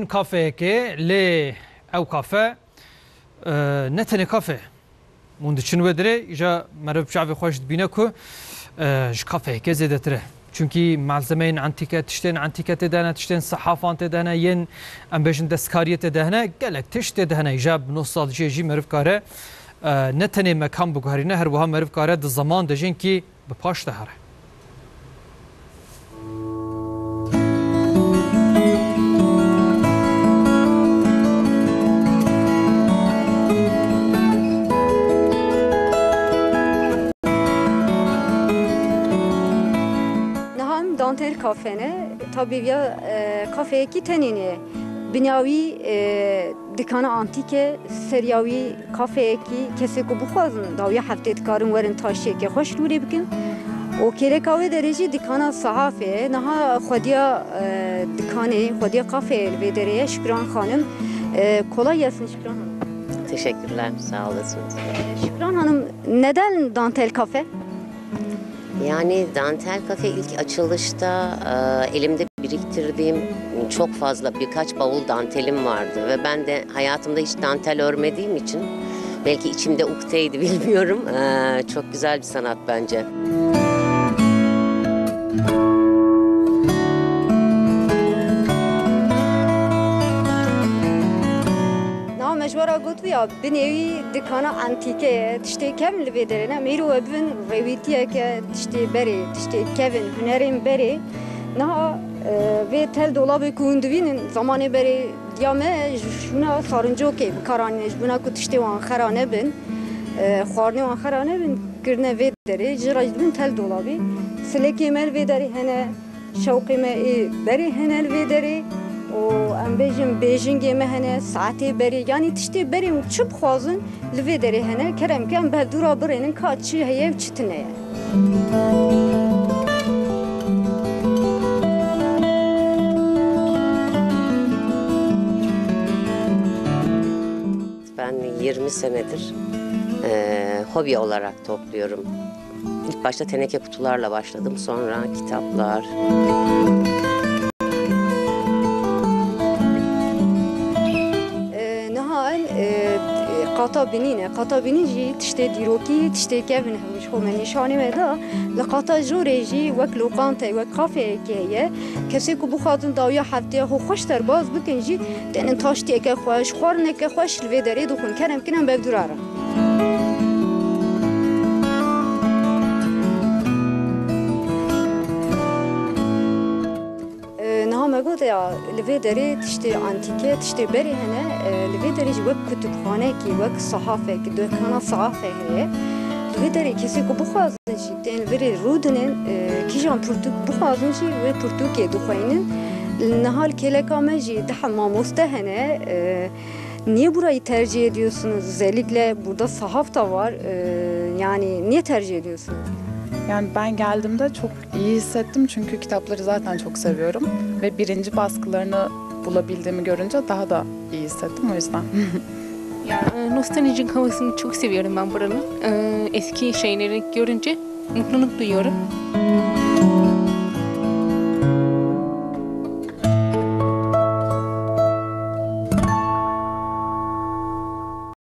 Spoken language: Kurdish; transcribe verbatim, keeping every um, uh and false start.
Kafeyekê, lê ew kafe, e, ne tenê kafe. Hûn diçin wê derê, îja meriv çavê xwe ji dibîne ku, e, ji kafeyekê zêdetir e. Çunkî malzemeyên antîke, tiştên antîke tê de hene, tiştên sehafan tê de hene, yên, em bêjin, destkariyê tê de hene, gelek tişt tê de hene. Îja bi nostaljiyê jî meriv kare, e, ne tenê mekan biguherîne, her wiha meriv kare di zeman de jî hinkî bi paş de here. Niha em Dantel Kafe ne, tabî viya, e, kafeyekî tenê ne. Binya wî, e, dikana antîk e, seriya wî kafeyekî, kesê ku bixwazin dawiya heftê dikarin werin taştiyeke xweş li wî bikin. Û kêleka wê derê jî dikana sehafê ye. Niha xwediya, e, dikanê, xwediya kafeyê li vê derê ye. Şükran Xanim, e, kolay gelsin Şükran Hanım. Teşekkürler, sağ olasınız. E, Şükran Hanım, neden Dantel Kafe? Yani dantel kafe ilk açılışta, e, elimde biriktirdiğim çok fazla, birkaç bavul dantelim vardı ve ben de hayatımda hiç dantel örmediğim için belki içimde ukteydi, bilmiyorum. E, çok güzel bir sanat bence. Niha me ji we re got, ya binê wî dikana antîke ye, tiştê kevn li vê derê ne. Em îro we bibin rêwîtiyeke tiştê berê, tiştê kevin, hunerên berê. Niha, e, vê tel dolabê ku hûn dibînin, zamanê berê diya me ji şûna sarincokê bi kar anîne, ji bona ku tiştê wan xera nebin, e, xwarinê wan xera nebin, kirine vê derê, jê re jî dibin tel dolabî. Silekê me li vê derê hene. Şewqê me ê berê hene li vê derê û em bêjin bêjingê me hene, saetê berê, yanî tiştê berê û çi bixwazin li vê derê hene. Kerem ke em bi hevdû re birênin ka çi heye û çi tune ye. Ben yirmi senedir, eee, hobi olarak topluyorum. İlk başta teneke kutularla başladım, sonra kitaplar. E, niha em, e, qata binî ne. Qata binî jî tiştê dîrokî, tiştê kevin hewî ji xwe me nîşanê me da. Li qata jorê jî wek lokanteyê, wek kafeyekê heye. Kesê ku bixwazin dawiya hefteya xwe xweş derbas bikin jî, tênin taştiyeke xweş, xwarineke xweş li vê derê dixwin. Kerem kin em bi hevdû re rin. E, niha me got ya, li vê derê tiştê antîke, tiştê berê hene, e, li vê derê jî wek kutubxanekî, wek sehafekî, dukana sehafê heye. Li vê derê kesê ku bixwazin jî tên li vê rê rûdinin, e, kîjan pirtûk bixwazin jî wê pirtûkê dixweynin. Niha li kêleka me jî deh mamoste hene, e, Niye burayı tercih ediyorsunuz? Özellikle burada sahaf da var. Ee, yani niye tercih ediyorsunuz? Yani ben geldiğimde çok iyi hissettim çünkü kitapları zaten çok seviyorum ve birinci baskılarını bulabildiğimi görünce daha da iyi hissettim o yüzden. Ya, e, nostaljik havasını çok seviyorum ben buranın. E, eski şeyleri görünce mutluluk duyuyorum.